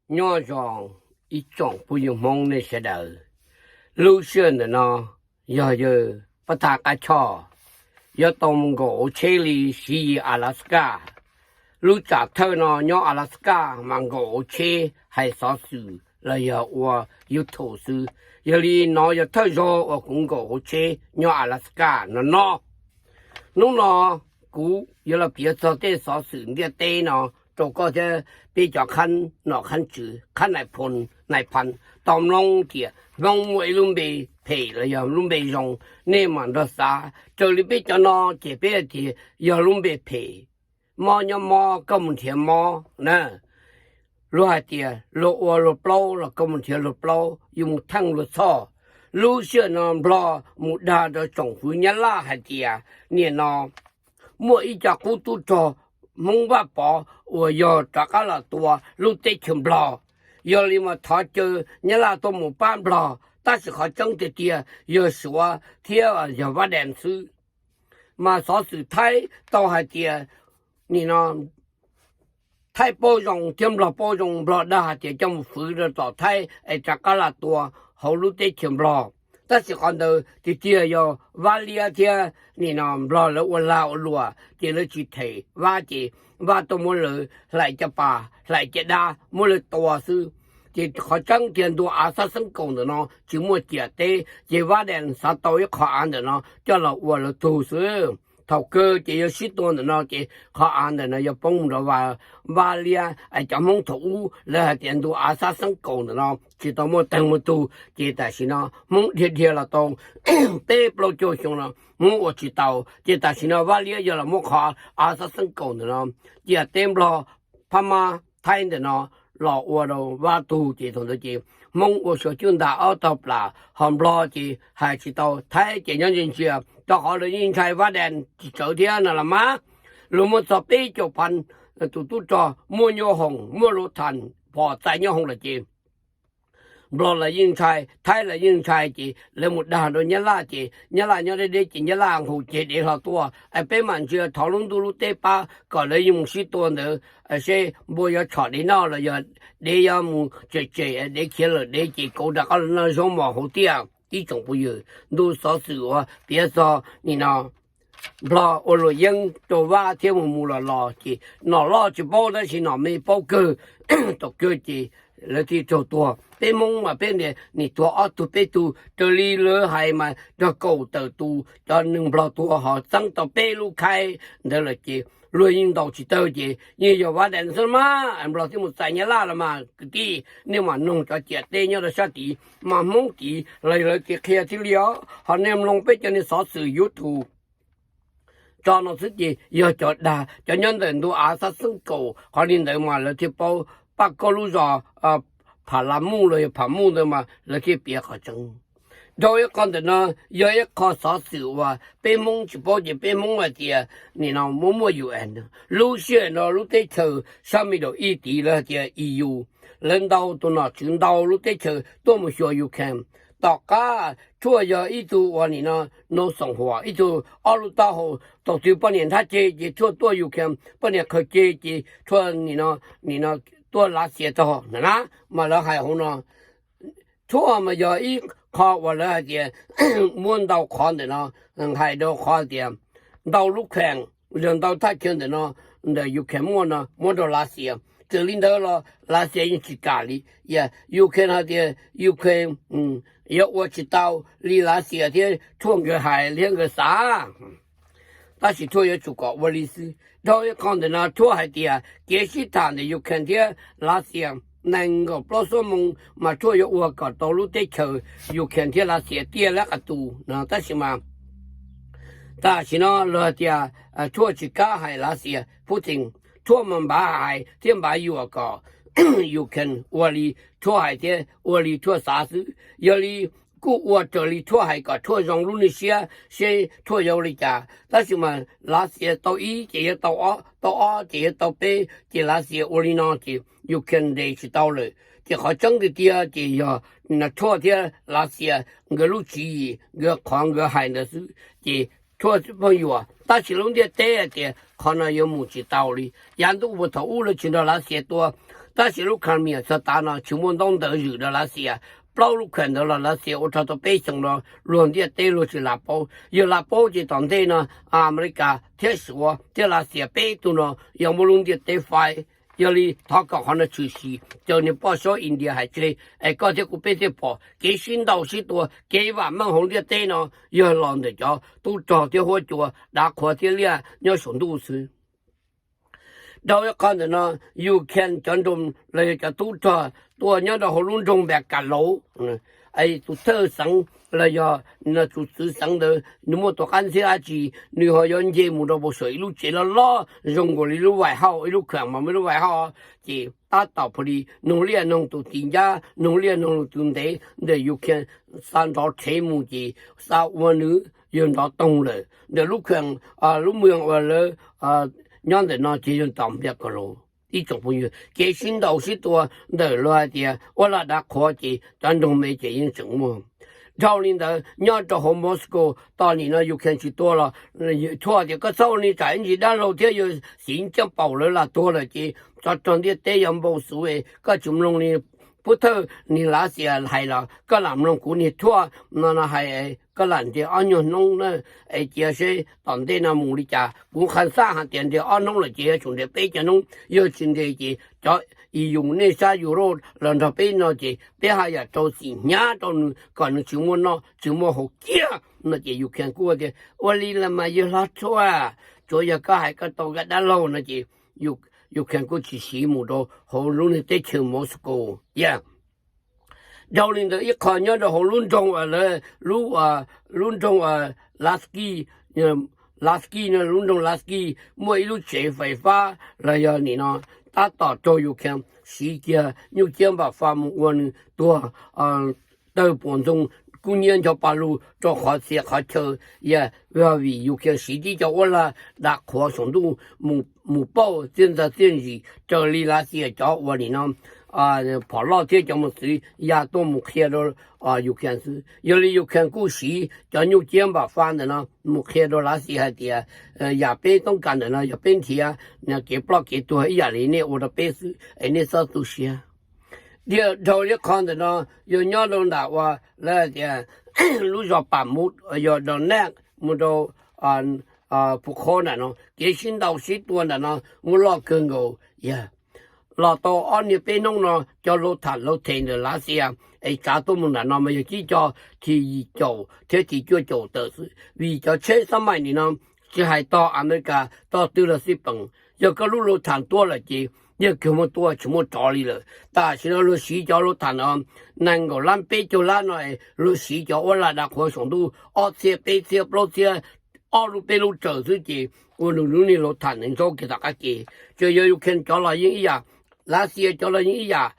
Nyob zoo ib tsoom phooj ywg Hmoob nej sawv daws. Lub sij hawm ntawm no yog yawg Pab Thaj Qab Choj yuav tau mus nkaum hauv tsheb li Siv Yis Alaska. Lub tsam thawj no nyob Alaska mas nkaum hauv tsheb hais xov xwm los yog ua YouTube xwb. Yog li no yog thawj zaug uas kuv nkaum hauv tsheb nyob Alaska no no. Hnub no kuv yuav los piav txog tej xov xwm ntiaj teb no rau koj thiab peb cov qhab nom qhab tswv, qhab nais phoo nais phan tau mloog tias Hmoob muaj ib lub npe phem los yog lub npe zoo, nej mam nrog xav. Raws li peb cov no ces peb hais tias yog lub npe phem, mob nyob mob koj mus nrhiav mob na. Luag hais tias luag ua luag plaub los koj mus nrhiav luag plaub, yus mus theej luag txhoj. Lub sij hawm no Nplog mus dag rau tsoom fwv Nyab Laj hais tias nim no muaj ib co qub tub rog Hmoob Vaj Pov uas yog rov qab los tua lub teb chaws Nplog. Yog li mas thov caw Nyab Laj tuaj mus pab Nplog, tab sis qhov tseeb tiag tiag yog Suav thiab yog Vaj Dees xwb. Mas xov xwm Thaib tau hais tias nim no Thaib paub zoo thiab Nplog paub zoo, Nplog dag hais tias coj mus fwv rau tom Thaib es rov qab los tua hauv lub teb chaws Nplog. Tab sis qhov ntawd tiag tiag yog Vaj Liab thiab nim no Nplog lawv ua lag ua luam ces lawv tsis them Vaj ces Vaj tuaj muab lawv hlais caj pas hlais caj dab muab lawv tua xwb. Ces qhov tseeb tiag ntu av xab xeeb kaum ntawm no tsis muaj ciam teb, ces Vaj Dees xav tau ib qho av ntawm no coj los ua lawv tug xwb. Thaum kawg ces yog sib tua ntawm no ces qhov av ntawm no yuav poob mus rau Vaj Liab. Cov Hmoob thaum ub lawv hais tias ntu av xab xeeb kaum ntawm no tsis tau muaj teeg muaj tug, ces tam sim no Hmoob dhia dhia los tau peb plaub caug xyoo no Hmoob ua tsis tau, ces tam sim no Vaj Liab yog los muab qhov av xab xeeb kaum ntawm no cia teb Nplog, Phab Mab, Thaib ntawm no los ua rau Vaj tug, ces thaum ntawd ces Hmoob ua Suav cub ntas ob tog plam, ho Nplog ces hais tsis tau, Thaib ces nyob ntsia ntsia, rau qhov lawv yeej ntshai Vaj Dees tsis tsawv thiab no los mas. Luag muaj txog peb caug phav tus tub rog, muaj nyuj hoom, muaj lub thas, phom txais nyuj hoom lawm ces Nplog los yeej ntshai, Thaib los yeej ntshai, ces lawv mus dag rau Nyab Laj ces Nyab Laj nyob deb deb ces Nyab Laj nqus cev dev hlo tuaj. Peb mam ntsia thov lub ntuj lub teb pab kom lawv yeej mus sib tua ntawd seb npua yuav tshom dev noj los yog dev yuav mus tsem tsem dev khiav lawm dev ces kauv rov qab los noj zaub mos hauv tiaj. Ib tsoom phooj ywg, ntu xov xwm uas piav txog nim no Nplog ua luam yeeb rau Vaj thiab mus mus los los ces nom loj tsis paub tab sis nom me paub kawg. Thaum kawg ces lawv thiaj raug tuag. Peb Hmoob mas peb nim tuag ob tug peb tug, raws li lawv hais mas nrog kaum tawm tus cov neeg Nplog tuag ho txeeb tau peb lub khaib ntawd lawm ces luag yeej ntaus tsis tawg ces yeej yog Vaj Dees xwb mas Nplog thiaj mus txais Nyab Laj los mas kwv tij. Nej mam noog cov ciam teb nyob rau sab tid mas Hmoob tid los lawv kev qhia thiaj li os, ho nej mloog peb cov niag xov xwm YouTube tso no xwb ces yog cov dag, cov nyob ntawm ntu av xab xeeb kaum qhov li ntawd mas lawv thiaj paub. Paj Kaub lub zos Pham Las Muj los yog Pham Muj ntawd mas lawv thiaj piav qhov tseeb. Dhau ib qho ntawm no yog ib qho xov xwm uas peb Hmoob tsis paub ces peb Hmoob hais tias nim no muaj muaj U N. Lub sij hawm no lub teb chaws sab Middle East tid lawv hais tias E U, lawv ntau tus nom tswv ntau lub teb chaws tuaj mus xyuas Ukraine. Tom qab Trump yog ib tug uas nim no nau xoom huam ib tug ob lub taub hau, thaum twg poj niam nthab ceg ces Trump tuaj Ukraine, poj niam qhaws ceg ces Trump nim no, nim no tuaj Lav Xias tog na, mas lawv hais hauv no. Trump mas yog ib qho uas lawv hais tias muab ntau qhov ntawm no, hais rau qhov tias ntau lub kheem, yog ntau thaj chaw ntawm no ntawm Ukraine muaj no muab rau Lav Xias. Txawm li ntawd los Lav Xias yeej tsis kam li. Ukraine hais tias Ukraine yuav ua tsis tau li Lav Xias thiab Trump nkawd hais thiab nkawd xav. Tab sis Trump yuav tsum kom ua li xwb. Dhau ib qho ntawm no Trump hais tias kev sib tham ntawm Ukraine thiab Lav Xias nees nkaum plaub xuab moos mas Trump yuav ua kom tau lub teb chaws Ukraine thiab Lav Xias tiaj lab qas tus no. Tab sis mas tam sim no los tias Trump tsis kam hais Lav Xias, Putin, Trump mas npav hais thiab npav yuam kom Ukraine ua li Trump hais thiab ua li Trump xav xwb. Yog li kuj ua raws li Trump hais kom Trump zoo lub niag siab seb Trump yuav ua li cas. Tab sis mas Lav Xias tau ib ces yuav tau ob, tau ob ces yuav tau peb, ces Lav Xias ua li no ces Ukraine ntes tsis tau lawm. Ces qhov tseeb tiag tiag ces yog Trump thiab Lav Xias nkawd lub tswv yim, nkawd qhov nkawd hais ntawd xwb ces Trump pheej yuam. Tab sis lub ntiaj teb hais tias qhov no yuav mus tsis tau li. Yav ntuj uas thaum ub lawv tsis nrog Lav Xias tua Tab sis lub Crimea txog tav no tsis muaj ntaub ntawv zwm rau Lav Xias. Plaub lub khuam ntawd los Lav Xias ua rau tau peb xyoos no luag ntiaj teb luag tsis lam paub. Yog lam paub ces tom ntej no Amelikas thiab Suav thiab Lav Xias peb tug no yog muaj lub ntiaj teb faib. Yog li thov kom qhov no tshwm sim, caw niag poj suab India hais tseg es koj thiab kuv peb thiaj pom kev sib ntaus sib tua, kev vam meej hauv ntiaj teb no yog los ntawm cov tub rog thiab huab cua, dav qhuav thiab liaj nyob saum ntuj xwb. Dhau ib qho ntawm no, Ukraine cov nroog los yog cov tub rog tuaj nyob rau hauv lub nroog Npakalau, tus thawj xeev los yog tus txwv xeev ntawd nws muaj tus qab ntxhiab dab tsi, nws ho yuav nce mus rau puag saum ib lub tsev loj loj zoo nkaus li lub White House, ib lub kheem mas muaj lub White House, ces tab tom pha li noog liaj noog tus tim ncab, noog liaj noog tus ntev ntawm Ukraine xa nrov rhev mus ces xa ua nws yog nrov toog lawm ntawm lub kheem, lub moos uas lawv nyob ntawm no ces yog tom Npakalau. Ib tsoom phooj ywg, kev sib ntaus sib tua ntawm luag hais tias uab laj dav qhuav ces cov nroog me ces yeej tseem muaj. Dhau li ntawd nyob rau hauv Moscow tau nim no Ukraine tsis tua los thuaj tias koj txhob ua li tsam ib ntsis dab laug thiab yawg Xi Jinping lawv lam tuag lawm ces tsov rog ntiaj teb yuav npau xuv, koj tsis mloog li pub thawj niag Lav Xias hais los koj lam mloog kuv niag thuaj no no hais, koj lam nres ob nyuag hnub na, es cia seb tom ntej no mus li cas. Kuv qha xaj hais tias nres ob hnub lawm ces yuav tsum nres peb caug hnub, yog tsis nres ces cov EU nej sab Europe los nrog peb no ces peb haj yam rau txim hnyav rau nws kom nws tsis muaj noj tsis muaj haus kiag no ces Ukraine kuj tias ua li los mas yawg hlob thuaj, tsuav yog koj hais koj tau koj dab laug no ces Ukraine kuj tsis siv mus rau hauv lub niag teb chaws Moscow thiab. Dhau li ntawd ib qho nyob rau hauv lub nroog uas lawv, lub nroog uas Laskij, Laskij no, lub nroog Laskij muaj ib lub tsev fais fab los yog nim no tab tom raug Ukraine siv kiag nyuj ciab npam fa mus ua nws tuag tawg puas ntxoog kub hnyiab ncho pa lug rau qhov txhia qhov chaw. Yog vim Ukraine siv tib co uab lag dav qhuav saum ntuj mus pauj txiaj ntxa txiaj ntsig raws li Lav Xias cov uas nim no phom loj thiab cov mos txwv ya tuaj mus qhia rau Ukraine xwb. Yog li Ukraine kuj siv cov nyuj ciab npam fa ntawm no mus qhia rau Lav Xias hais tias yam peb toob kas ntawm no yog peb nrhiav kev ploj kev tuag ib yam li nej ua rau peb xwb es nej txhob tu siab. Dhau li qho ntawm no yog nyob rau nram uas lawv hais tias lub zos Pam Mut yog Donetsk mus rau Phu Khov nram no, kev sib ntaus sib tua nram no muaj loj kawg nkaus. Yog los tau ob niag peb hnub no cov lauj tham lauj them ntawm Lav Xias es tsav tuaj mus nram no mas yog tib co thim yim caum thiab thim cuaj caum tawm xwb, vim cov tsheb xab maim nim no tsis hais tog Amelikas tog twg los xij peem, yog koj lub lauj tham tuaj lawm ces yeej kawg muaj tuaj tsis muaj rov li lawm. Tam sim no luag siv cov lauj tham no nees nkaum lab peb caug lab no, luag siv cov uab lag dav qhuav saum ntuj ob txhiab peb txhiab plaub txhiab ob lub peb lub tsaws xwb ces ua nws lub niag lauj tham nws ntsaub kiag tom qab ke. Tsuas yog Ukraine cov los yeej ib yam, Lav Xias cov los yeej ib yam,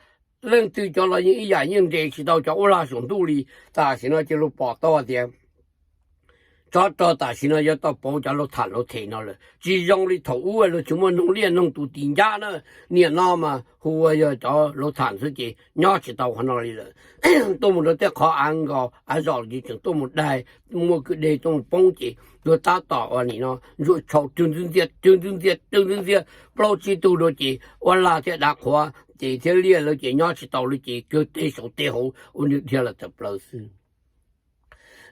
leej twg cov los yeej ib yam, yeej nres tsis tau cov uab lag saum ntuj li. Tam sim no ces luag pom tau tias tsov rog tam sim no yuav tau pauv cov lauj tham lauj them no lawm, tsis zoo li thaum ub luag tsis muaj noog liaj noog tus tim ncab na. Nim no mas hu ua yog cov lauj tham xwb ces nyob tsis tau qhov no li lawm. Tuaj mus rau tej qhov av nkos av zos ces tseem tuaj mus daig, muaj kwj deg tuaj mus poob ces luag tab tom uas nim no ntsuam tshau rwg ntxwb ntxiag rwg ntxwb ntxiag rwg ntxwb ntxiag plaub tsib tug dua ces uab lag thiab dav qhuav ces thiab liaj lawv ces nyob tsis tau li ces kawg teg saum teg hauv ua nws dhia lawm tawm plaws xwb.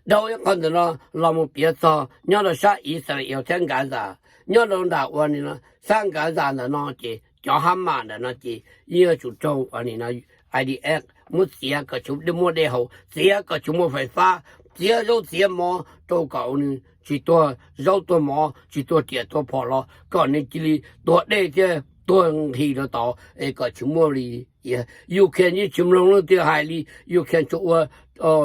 Dhau ib qho ntawm no los mus piav txog nyob rau sab Israel thiab Gaza, nyob rau nram uas nim no sab Gaza ntawm no ces cov Hamas ntawm no ces yeej yuav tsum raug uas nim no I D F muab txiav kom tsis muaj dej haus, txiav kom tsis muaj fais fab, txiav zaub txiav mov rau kom nws tsis tuag zaub tuag mov, tsis tuag riam tuag phom los kom nws cia li tuag dej thiab tuag nqhis rau tod es kom tsis muaj li. Ukraine yeej tsis mloog leej twg hais li, Ukraine tsuas ua,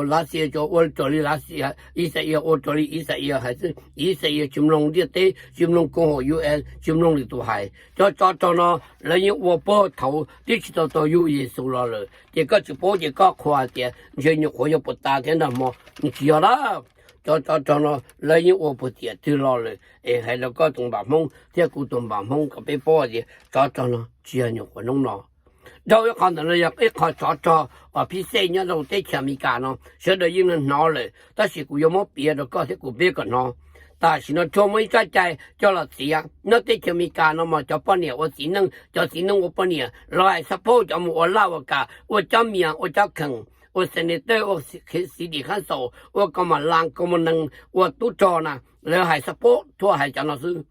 Lav Xias tsuas ua raws li Lav Xias, Ixayees ua raws li Ixayees hais xwb. Ixayees tsis mloog ntiaj teb, tsis mloog koom haum U N, tsis mloog lwm tus hais. Cov tsov rog no lawv yeej ua puag thaum twb tsis tau tau yug Yexus los lawm ces koj tsis paub ces koj qhuas tias ntshe nyuam qhuav yog puag ta thiab nag hmo, tsis yog lawm. Cov tsov rog no lawv yeej ua puag tiam twg los lawm es hais rau koj tus npam Hmoob thiab kuv tus npam Hmoob kom peb paub tias tsov rog no tsis yog nyuam qhuav hnub no. Dhau ib qho ntawm no yog ib qho tsov rog uas phib xej nyob rau teb chaws Amelikas no sawv daws yeej hnov lawm, tab sis kuv yuav muab piav rau koj thiab kuv peb kom hnov. Tam sim no Trump muaj ib tsab cai coj los txiav nyob teb chaws Amelikas no mas cov poj niam ua txiv neej, cov txiv neej ua poj niam, lawv hais support cov mus ua laj ua kam, ua cob mias, ua cob kheem, ua senator, ua city council, ua kaus mom las kaus mom nees, ua tub rog na, lawv hais support thuaj hais cov no xwb.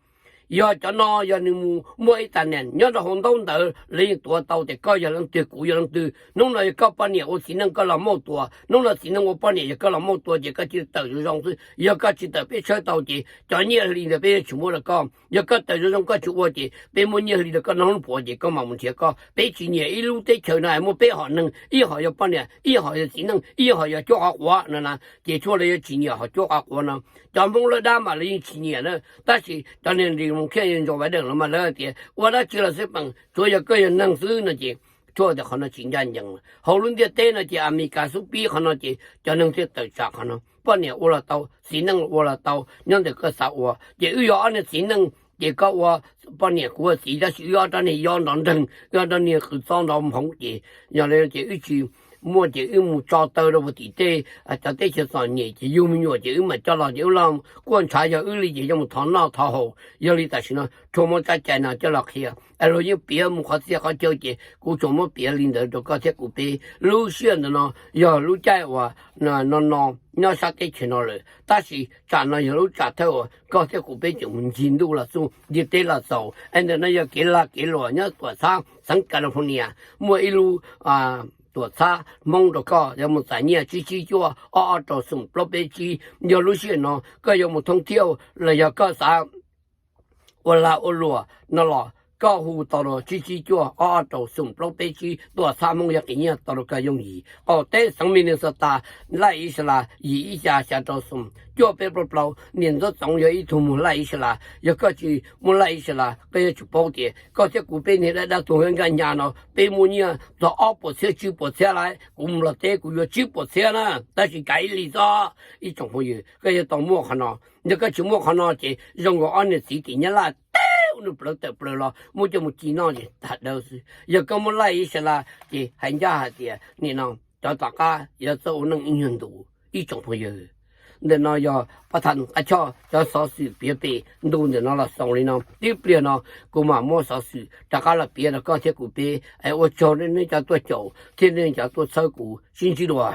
Yog cov no yog nws mus muaj ib tas nees nyob rau hauv ntaub ntawv, lawv yeej tuav tau tias koj yog leej twg kuv yog leej twg. Hnub no yog koj poj niam ua txiv neej koj los muab tua, hnub no txiv neej ua poj niam yog koj los muab tua ces koj cia li tawm zoo zoo xwb. Yog koj tsis tawm peb tshawb tau ces cov nyiaj hli ntawd peb yuav tsis muab rau koj. Yog koj tawm zoo zoo koj tsis ua ces peb muab nyiaj hli rau koj noj hnub puav ces koj mam mus nrhiav koj. Peb tsis nyiam ib lub teb chaws no muaj peb hom neeg, ib hom yog poj niam, ib hom yog txiv neej, ib hom yog cuab qhov quav no na, ces tshuaj lawv yuav tsis nyiam hom cuab qhov quav no. Cov Hmoob lawv dab mas lawv yeej tsis nyiam na, tab sis cov niag Republican Joe Biden los mas lawv tias ua dab tsi los xij peem, tsuav yog koj yog neeg xwb no ces tshuaj tias qhov no tsis ncaj ncees. Hauv lub ntiaj teb no ces Amelikas xub pib qhov no ces cov neeg thiaj tawm tsam qhov no. Poj niam ua los tau, txiv neej ua los tau, nyob ntawm koj xav ua. Ces wb yog ob niag txiv neej ces koj ua poj niam kuv ua txiv, tab sis wb ob rab niag yob nrov nreeg, wb ob rab niag qws txob nrov nphoov ces yog li ces wb tsis muaj ces wb mus tso taw rau puag tim tej cov teb chaws txom nyem ces yug me nyuam ces wb mam coj los ces wb los quaj ntshav yog wb li ces yuav mus thov noj thov haus. Yog li tam sim no Trump muab tsab cai no coj los qhia, luag yeej piav mus qhov txhia qhov chaw ces kuv tsuas muab piav li ntawd rau koj thiab kuv peb. Lub sij hawm ntawm no yog lub caij uas no no nyob sab teb chaws no lawm, tab sis tsam no yog lub tsam thawj uas koj thiab kuv peb tseem mus ncig ntuj los txog ntiaj teb los txaus. Es ntawm no yog kev lag kev luam nyob tuam txhab xeev California, muaj ib lub tuam txhab Hmoob rau koj, yuav mus txais nyiaj tsib tsib cuaj ob ob rau xoom plaub peb tsib. Yog lub sij hawm no koj yuav mus thoob thiaj los yog koj xav ua lag ua luam no los koj hu tau rau tsib tsib cuaj ob ob rau xoom plaub peb tsib, tuam txhab Hmoob yuav qiv nyiaj tau rau koj yooj yim. Qaum teb xeev Minnesota, laj Islas yim ib xya xya rau xoom cuaj peb plaub plaub, niam ntxawb txoov yog ib tug muag laj Islas. Yog koj tsis muaj laj Islas koj yuav tsum paub tias koj thiab kuv peb niag dab dab tuag nkaj nyas no peb muaj nyiaj txog ob puas txhiab tsib puas txhiab lawm. Kuv mus los teb kuv yuav tsib puas txhiab na, tab sis kav ib li txob ib tsoom phooj ywg, koj yuav tau muaj qhov no. Yog koj tsis muaj qhov no ces zoo nkaus ob niag txiv tim Nyab Laj teb ua nws plawv tawm plaws los muab coj mus ci noj ces tag dawb xwb. Yog koj muaj laj Islas ces hais ncaj hais tias nim no cov tom qab yuav txawj ua neej ib nyuag ntus ib tsoom phooj ywg. Ntawm no yog pab tham qab choj cov xov xwm piav pem ntu ntawm no los xaus li no, tib pliag no kuv mam muab xov xwm rov qab los piav rau koj thiab kuv peb. Es ua tsaug nej cov tuaj caum thiab nej cov tuaj txhawb kuv, sib ntsib dua.